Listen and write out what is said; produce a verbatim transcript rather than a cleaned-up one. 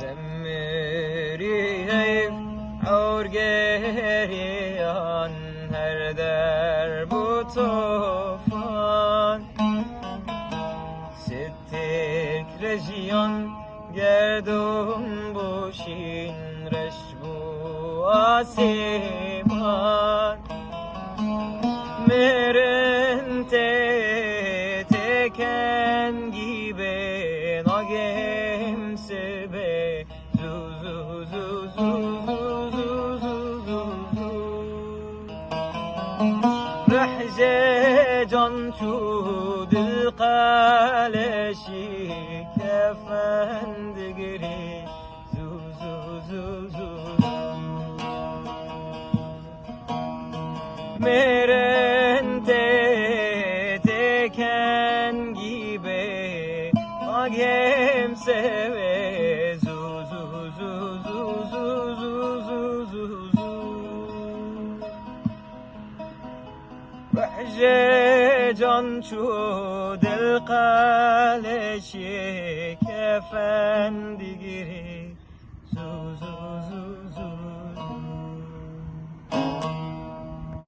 Demirî heyv ewr geriyan her der bû tofan. Sê tirk rejiyan gerdûn bû şîn, reş bû asîman. Mirin tê tê kengî bê, nagêm sibê. Zu, zu, zu, zu. Rih ji can çû, dil qeleşî, kefen digirî. Zu, zu, zu, zu, zu. Mirin tê tê kengî bê, agêm sewê. Zu, zu, zu, zu. Rih ji can çû, dil qeleşî, kefen